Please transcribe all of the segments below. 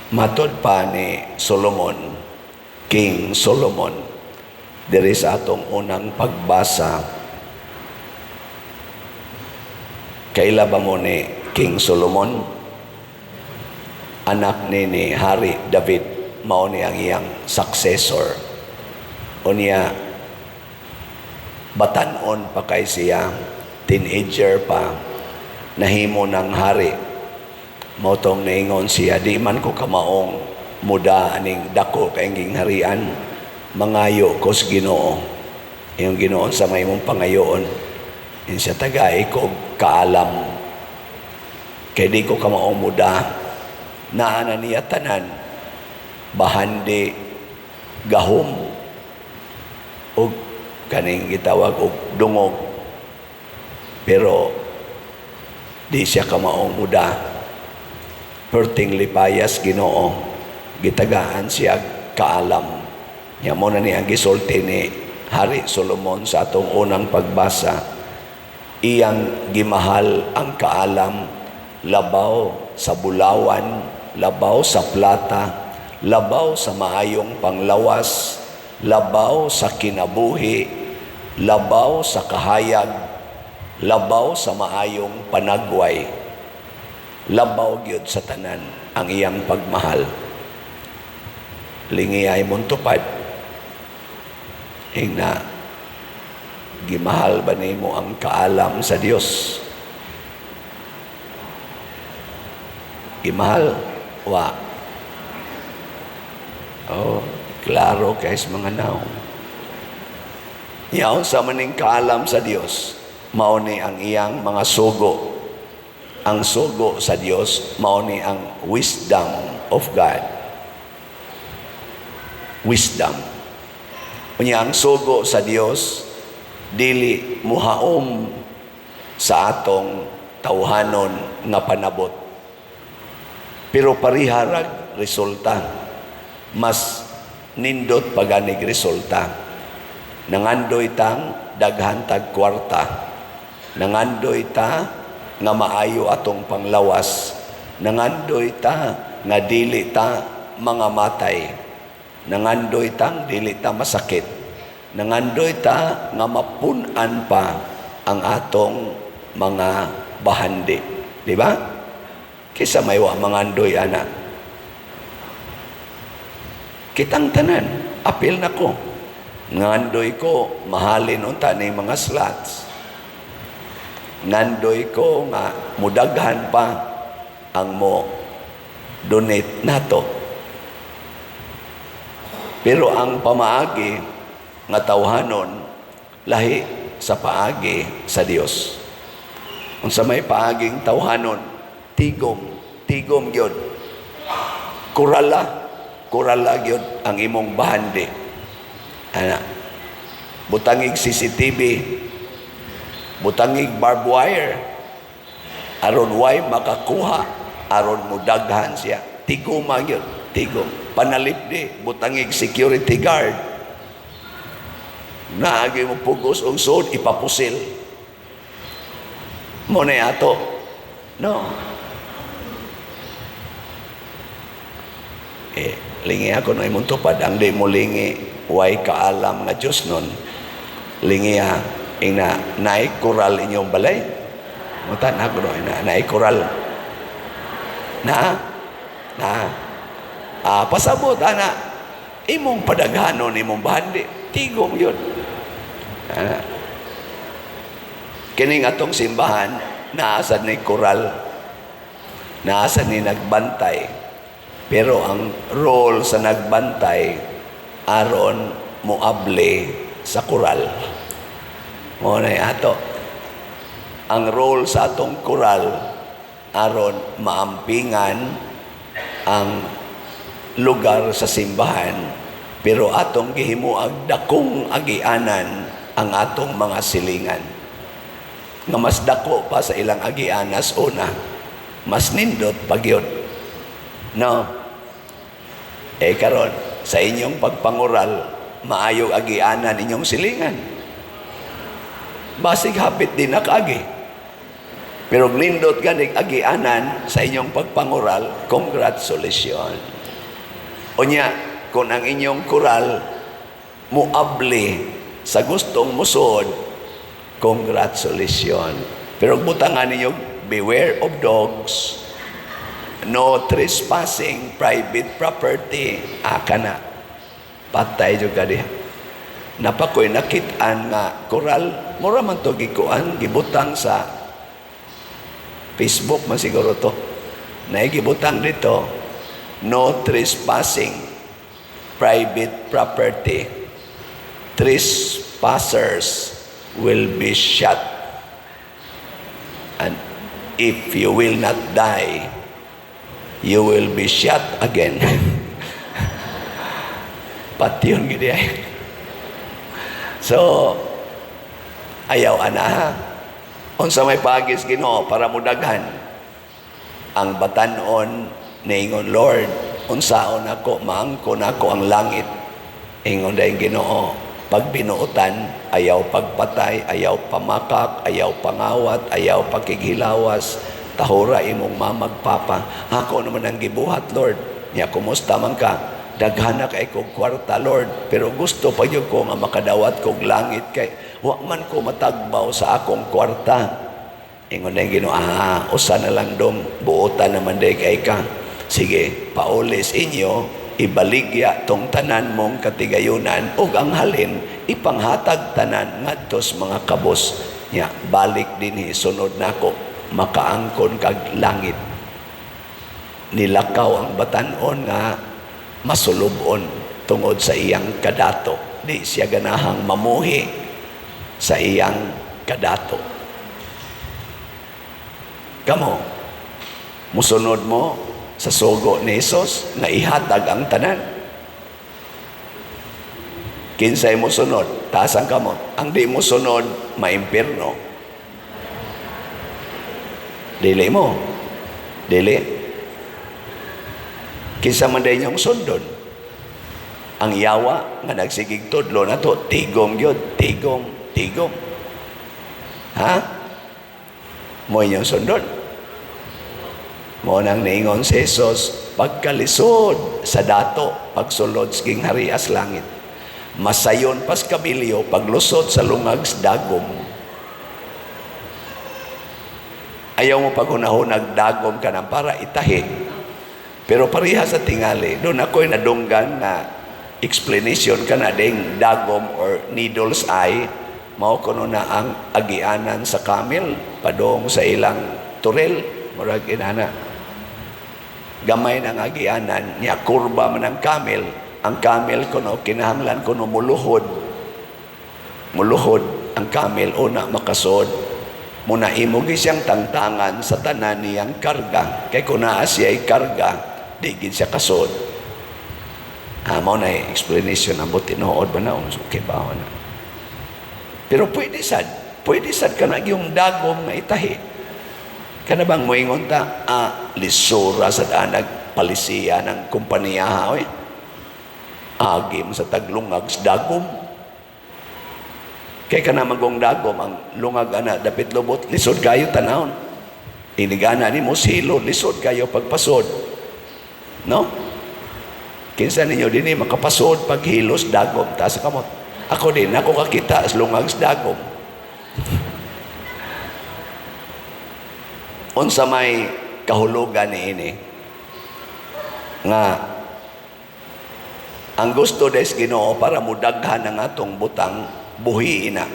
Matod pa ni Solomon, King Solomon, diri sa atong unang pagbasa, kaila ba mo ni King Solomon? Anak ni Hari David, mao ni ang iyang successor. Unya, batan-on pa kay siya, teenager pa, nahimo ng hari. Mao tong naingon siya, "Di man ko kamaong muda aning dako kay harian, mangayo ko sa Ginoo." Yung Ginoo sa may mong pangayoon. Ingon siya, "Tagai ko kaalam. Kay di ko kamaong muda." Naa na niya tanan. Bahandi, gahom, ug kaning gitawag og dungog. Pero di siya kamaong muda. Perting lipayas Ginoo, gitagaan siya kaalam. Nya mao na ni ang gisulti ni Hari Solomon sa atong unang pagbasa. Iyang gimahal ang kaalam labaw sa bulawan, labaw sa plata, labaw sa maayong panglawas, labaw sa kinabuhi, labaw sa kahayag, labaw sa maayong panagway. Labaw gyud sa tanan ang iyang pagmahal. Lingi ay imong tupad. Ingna, gimahal ba nimo ang kaalam sa Dios? Gimahal? Wa. Oh, klaro kay sa mga naong. Yaon sa maning kaalam sa Dios, mao ni ang iyang mga sugo. Ang sugo sa Dios, mao ni ang wisdom of God. Wisdom. Unya ang sugo sa Dios dili muhaom sa atong tawhanon nga panabot. Pero pariharag resulta. Mas nindot paganig resulta. Nangandoy tang daghan tag kwarta. Nangandoy ta nga maayo atong panglawas. Nangandoy ta nga dili ta mga matay. Nangandoy tang dili ta masakit. Nangandoy ta nga mapun-an pa ang atong mga bahandi. Di ba? Kisa may wa mangandoy ana. Kitang tanan, apil na ko. Ngandoy ko, mahalin unta ni mga slots. Ngandoy ko nga mudaghan pa ang mo donate nato. Pero ang pamaagi nga tawhanon lahi sa paagi sa Dios. Unsa may paaging tawhanon, tigom, tigom gyud. Kurala, kurala gyud ang imong bahandi. Ana. Butangig CCTV, butangig barbed wire, aron way makakuha, aron mudaghan siya. Tigoma gyud, tigom. Panalipdi, butangig security guard. Naagi mo pugos og sud, ipapusil. Mao na ato. No. Eh, lingi ako no imong tupad. Ang di mo lingi, way kaalam nga Diyos nun. Lingi ha, ina, naay koral inyong balay. Mutan ako no, ina, naay koral. Na, na, pasabot, ana, imong padaghanon, imong bahandi. Tigom yun. Ana. Kining atong simbahan, naasa ni koral, naasa ni nagbantay. Pero ang role sa nagbantay, aron moable sa koral. Mao na ato. Ang role sa atong koral, aron maampingan ang lugar sa simbahan, pero atong gihimuag dakong agianan ang atong mga silingan nga mas dako pa sa ilang agianas una, mas nindot pa gyud, no? Eh karon sa inyong pagpangural, maayo agianan inyong silingan, basig hapit din nakaagi. Pero nindot ganig agianan sa inyong pagpangural, congratulations. Unya, kung ang inyong koral muabli sa gustong musuod, congratulations. Pero butangan ninyo, "Beware of dogs," "No trespassing, private property," aka na. Patay jud ka diha. Naa pa ko'y nakitaan nga koral, mura man to gikuan, gibutang sa Facebook man siguro to. Naigibutang dito, "No trespassing, private property. Trespassers will be shot. And if you will not die, you will be shot again." Patyon gid ay. So, ayaw ana ha. Unsa may paagi sa Ginoo para mudaghan? Ang batanon niingon, "Lord, unsaon ako maangkon ako ang langit?" Ingon dayon Ginoo, "Pag binuotan, ayaw pagpatay, ayaw pamakak, ayaw pangawat, ayaw pakighilawas, tahura imong mama ug papa." "Ako naman ang gibuhat, Lord." "Nya kumusta man ka?" "Daghan na kay kog kwarta, Lord, pero gusto pa gyud ko nga makadawat kog langit kay wa man ko matagbaw sa akong kwarta." Ingon na yung Ginoo, "Ah, usa na lang dong, buotan naman day kay ka. Sige, paulis inyo, ibaligya tong tanan mong katigayunan ug ang halin ipanghatag tanan ngadto sa mga kabos. Nya balik dinhi, sunod nako, makaangkon kag langit." Nilakaw ang batanon nga masulubon tungod sa iyang kadato. Di siya ganahang mamuhi sa iyang kadato. Kamo, musunod mo sa sugo ni Jesus nga ihatag ang tanan? Kinsay mo sunod? Taas ang kamot. Ang di mo sunod, maimpirno. Dili mo. Dili. Kinsa man day inyong sundon? Ang yawa nga nagsigig tudlo na to, tigom gyud, tigom, tigom. Ha? Mo inyong sundon? Mo nang niingon si Jesus, pagkalisod sa dato, pagsulod sa gingharias langit. Masayon pas kabilyo, paglusot sa lungag sa dagom. Ayaw mo paghunahon nagdagom ka na para itahi. Pero pareha sa tingali, doon ako'y nadunggan na explanation ka na ding dagom or needle's eye, mao kuno na ang agianan sa camel padong sa ilang toril, murag inana. Gamay ng agianan niya, kurba man ang camel. Ang camel kuno kinahanglan kuno muluhod. Muluhod ang camel una makasod. Muna imo gi siyang tangtangan sa tanan niyang karga. Kay kung naa siya'y karga, di gid siya kasod. Ah, mao na explanation, ambot tinuod ba na? Okay ba na? Pero pwede sad. Pwede sad ka na yung dagom nga itahi. Kana bang moingon ta, ah, lisura sa danag palisiya ng kompanya ha, oy. Agim sa taglungag sa dagom. Kay kana magong dagom, ang lungag ana, dapit lubot, lisod kayo tanawon. Inigana ni mo silo, lisod kayo pagpasod. No? Kinsa ninyo dinhi makapasod paghilos dagom, taas sa kamot? Ako din, ako kakita sa lungag sa dagom. Unsa may kahulugan ni ini? Nga ang gusto des Ginoo para mudaghan ang atong butang, buhiin na.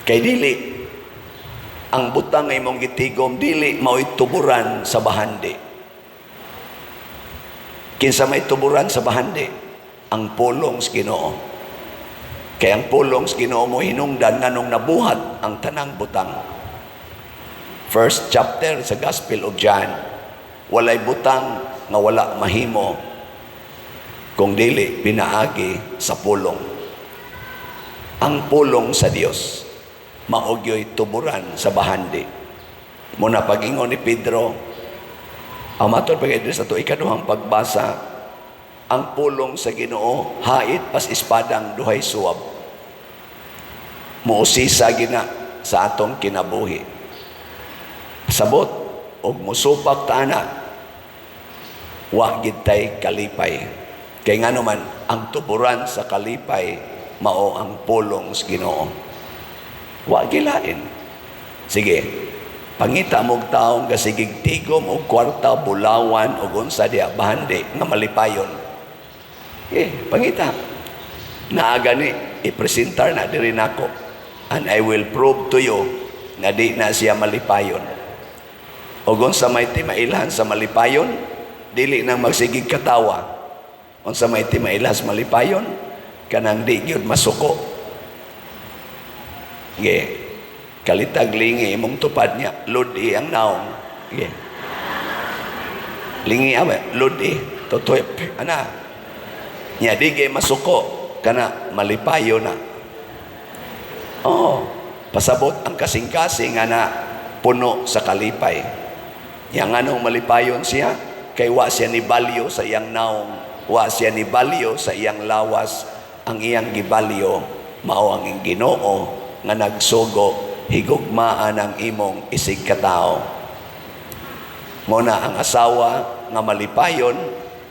Kay dili ang butang nga imong gitigom, dili mao'y tuburan sa bahandi. Kinsa may tuburan sa bahandi? Ang pulong sa Ginoo. Kay ang pulong sa Ginoo mo hinungdan nganong nabuhat ang tanang butang. First chapter sa Gospel of John, walay butang nga wala mahimo kung dili pinaagi sa pulong. Ang pulong sa Dios mao gyoy tuburan sa bahandi. Muna pag-ingon ni Pedro, ang matod pag sa to ikaduhang pagbasa, ang pulong sa Ginoo hait pas espadang duhay suwab. Muusisa gina sa atong kinabuhi. Sabot og musupak ta ana. Wa gid tay kalipay. Kay ngano man, ang tuburan sa kalipay mao ang pulong sa Ginoo. Wa gilain. Sige, pangita mo'g taong gasigig tigom og kwarta, bulawan og unsa diha bahandi nga malipayon. Eh, pangita. Naa gani, ipresentar na diri nako. And I will prove to you nga di na siya malipayon. Og unsa may timailhan sa malipayon, dili nang magsigig katawa. Unsa may timailhan sa malipayon, kanang di gyud masuko. Ge, kalitag lingi imong tupad niya, ludi ang naong. Ge. Lingi aba, ludi, tutoy, ana. Nya di kay masuko, kana malipayo na. Oh, pasabot ang kasing-kasing nga na puno sa kalipay. Yang anong malipayon siya? Kay wa siya ni balyo sa iyang naong, wa siya ni balyo sa iyang lawas, ang iyang gibalyo mao ang Ginoo nga nagsugo higugmaan ang imong isig katao. Mo na ang asawa nga malipayon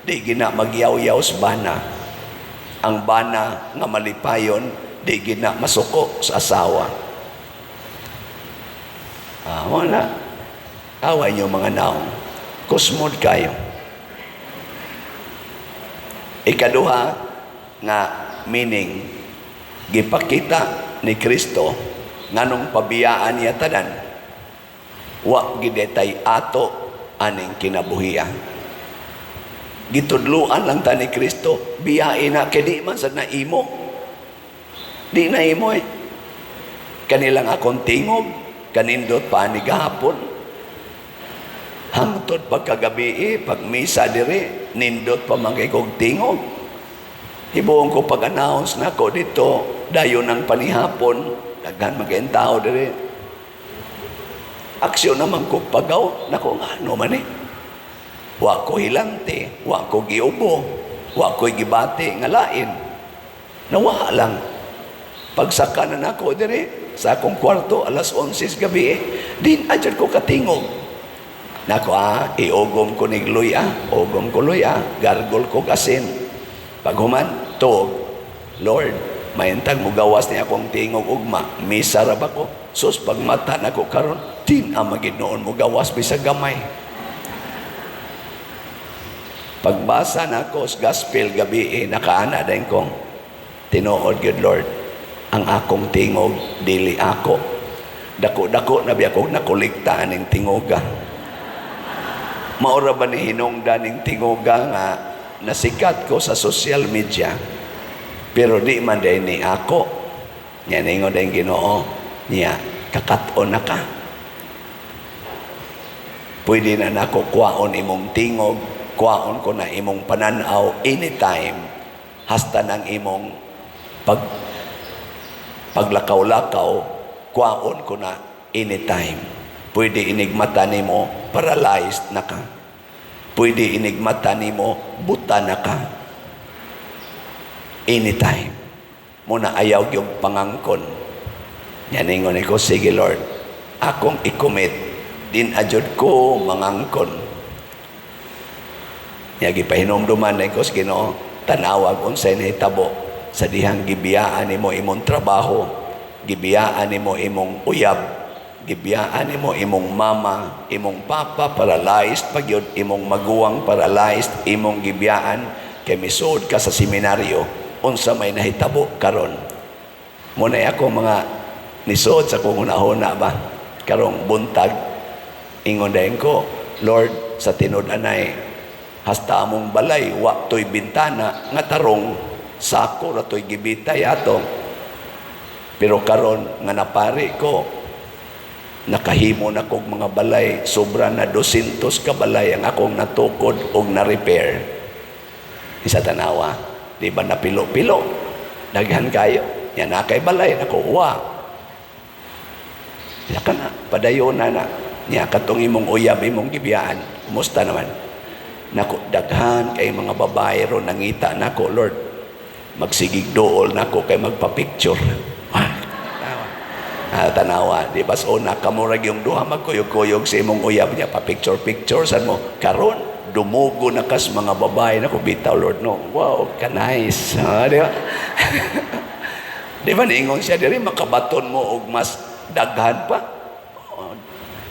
di gina magyaw-yaw sa bana. Ang bana nga malipayon di gina masuko sa asawa. Ah, mo na. Away niyo mga naong. Kusmod kayo. Ikaduha nga meaning, gipakita ni Kristo nganong pabiyaan niya tanan, wa gidetay ato aning kinabuhia. Gitudluan lang ta ni Kristo, biyain na kay di man sad na imo, di na imo eh. Kanilang akong tingog kanindot pa ni gahapon hangtod pagkagabi eh, pag misa diri nindot pa man kay kog tingog. Hibuon ko pag-announce nako dito dayon ng panihapon, daghan man kayong tao diri. Aksyon naman ko pagaw nako, nga ano man eh, wa ko hilante, wa ko giubo, wa ko gibati nga lain, nawa lang. Pagsaka na nako diri sa akong kwarto alas 11 gabi eh, din adyar ko katingog nako. Ah, iugom ko ni luya, ugom ko luya, gargol ko asin. Paghuman tuog, "Lord, mayantag mo gawas ni akong tingog ugma, misa ra ba ko?" Sus, pagmata nako karon, tin ang Ginoon mo gawas bisag gamay. Pagbasa nako sa gospel gabi eh, nakaana din kong tinuod gyud, Lord, ang akong tingog dili ako. Dako-dako na biya kog nakolekta aning tingoga. Maura ba ni hinungdan ning tingoga nga nasikat ko sa social media, pero di man day ni ako. Nya ningon din Ginoo niya, kakat-on na ka, pwede na nako kuwaon imong tingog, kuwaon ko na imong pananaw anytime, hasta ng imong paglakaw-lakaw, kuwaon ko na anytime. Pwede inigmata nimo paralyzed na ka, pwede inigmata nimo buta na ka anytime. Muna ayaw yung pangangkon. Yan ingon ko, "Sige Lord, akong i-commit din ajud ko mangangkon." Nya gipahinumduman na ko sa Ginoo, tanawag unsay nahitabo sa dihang gibiyaan nimo imong trabaho, gibiyaan nimo imong uyab, gibiyaan nimo imong mama, imong papa paralyzed pag yun, imong maguwang paralyzed, imong gibiyaan kay misud ka sa seminaryo, unsa may nahitabo karon? Muna ako mga nisod sa kong hunahuna ba karong buntag, ingon dayon ko, "Lord, sa tinud-anay, hasta among balay wa toy bintana nga tarong, sako ra toy gibitay ato. Pero karon nga napari ko, nakahimo na kog mga balay, sobra na 200 ka balay ang akong natukod og na-repair." Isa tanawa, di ba napilo-pilo? Daghan kayo. Yan na kay balay nakuha. Ya ka na, padayon na na. Nya katong imong uyab imong gibiyaan. Kumusta naman? Nako, daghan kay mga babae ron nangita nako, Lord. Magsigig duol nako kay magpa-picture. Ah, tanawa. Ah, tanawa, di ba? So, una kamurag yung duha magkuyog-kuyog sa imong uyab niya, pa-picture-picture san mo. Karon, Dumugo na kas mga babae nako bitaw, Lord, no. Wow, ka nice. Ha, di ba? Di ba niingon siya diri, makabaton mo og mas daghan pa. Oh,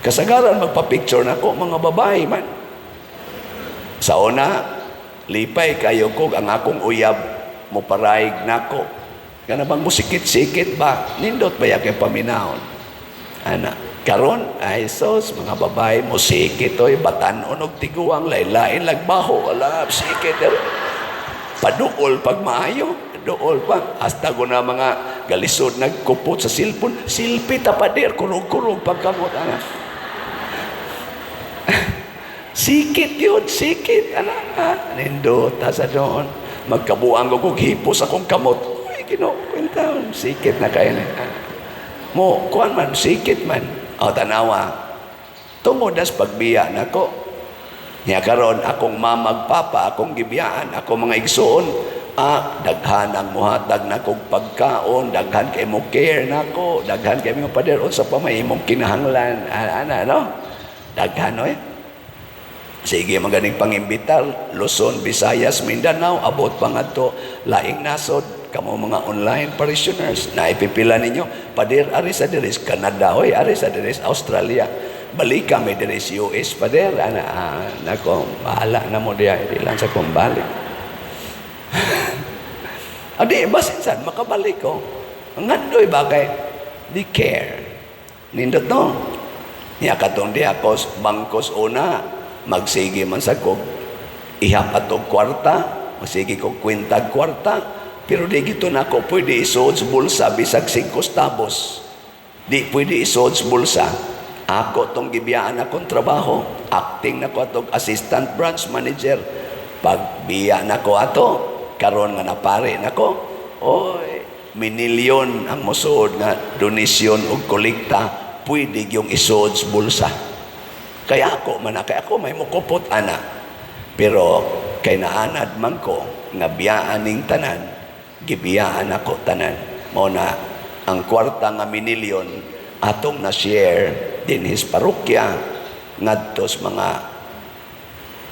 kasagaran magpa-picture nako mga babae man. Sa una, lipay kayo ko ang akong uyab mo paraig nako. Kana bang musikit-sikit ba? Nindot ba ya kay paminahon? Ana, karon ay sos, mga babae mo sikit oy, batan-on og tiguang, laylain lagbaho, wala sikit dere. Paduol pag maayo, duol pa. Hasta ko na mga galisod nagkupot sa cellphone, selfie ta, pader, kurog-kurog pagkamot, ana. Sikit yun, sikit. Ana, ah, nindota sa doon. Magkabuang ko kog hipos akong kamot. Uy, Ginoo, kwenta, sikit na kayo na. Ah. Mo, kuan man, sikit man. O, tanawa. Tungod as pagbiya nako. Nya karon akong mamag papa, akong gibiyaan, ako mga igsoon, ah, daghan ang muhatag nakog pagkaon, daghan kay mo care nako, daghan kay mga pader unsa pa may imong kinahanglan, ah, ana no? Daghan oy. Sige, maganing pangimbitar, Luzon, Visayas, Mindanao, abot pa ngadto laing nasod, kamo mga online parishioners, na ipipila ninyo, pader, ari sa diris Canada, oy, ari sa diris Australia. Balik kami diris US, pader, ana, ah, nako, bahala na mo diya, di lang sa kong balik. Adi, basin sad, makabalik ko. Ang ngandoy ba kay, di care. Nindot no? Niya katong di ako bangkos una, magsige man sa kog ihap atog kwarta, magsige kog kwentag kwarta, pero di gito na ako pwede isuod sa bulsa bisag 5 tabos. Di pwede isuod sa bulsa. Ako tong gibiyaan akong trabaho, acting na ko atog assistant branch manager. Pagbiya na ko ato, karon nga napare nako, oy, minilyon ang mosuod nga donasyon og kolekta, pwede yung isuod sa bulsa. Kaya ako man, kaya ako may mukupot ana. Pero kay naanad man ko nga biyaan ning tanan, gibiyaan ako tanan. Mao na ang kwarta nga minilyon atong na-share dinhis parokya ngadto sa mga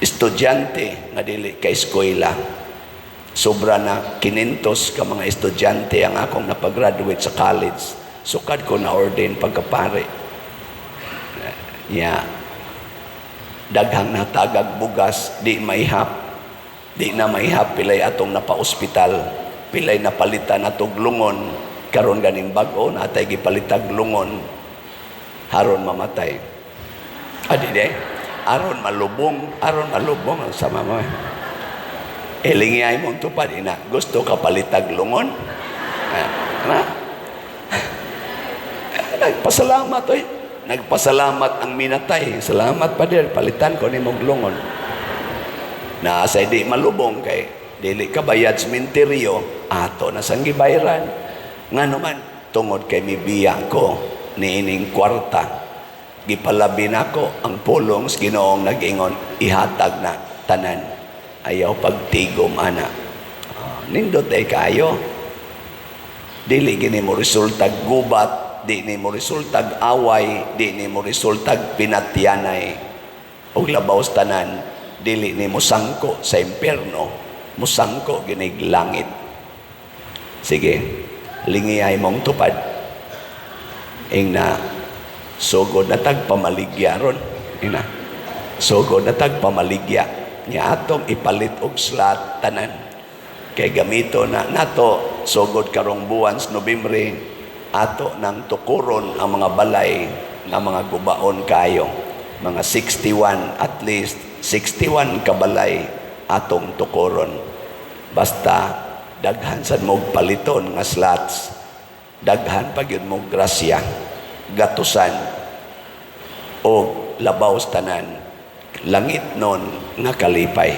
estudyante nga dili ka eskwela. Sobra na 500 ka mga estudyante ang akong napagraduate sa college. Sukad ko na ordain pagkapare. Ya, daghang natagag bugas, di maihap. Di na maihap pilay atong napa-ospital, pilay napalitan atong lungon, karon ganing bag-o natay gipalitag lungon aron mamatay. Adi de, aron malubong ang sama mo. Elingay mong tupad ina, gusto ka palitag lungon? Ah, na? Nagpasalamat oy. Nagpasalamat ang minatay. "Salamat, pader, palitan ko ni mong lungon." Na sa di malubong kay dili ka bayad sa sementeryo, ato na sang gibayran. Ngano man, tungod kay mibiya ko niining kwarta. Gipalabi nako ang pulong sa Ginoong nag-ingon, "Ihatag na tanan. Ayaw pagtigom ana." Ah, nindot ay kayo. Dili gini mo resultag gubat, di ni mo resultag away, di ni mo resultag pinatyanay. Ug labaw sa tanan, dili ni mo sangko sa impierno, musangko ginig langit. Sige, lingiyay mong tupad. Ingna, sugod na tag pamaligya ron. Ingna, sugod na tag pamaligya. Nya atong ipalit og slot tanan. Kay gamito na nato sugod karong buwan sa Nobyembre, ato nang tukuron ang mga balay nga mga gubaon kayo. Mga 61, at least 61 kabalay atong tukuron. Basta daghan sad mo paliton nga slots. Daghan pa gyud mo grasya, gatusan o labaw sa tanan, langit nun nga kalipay.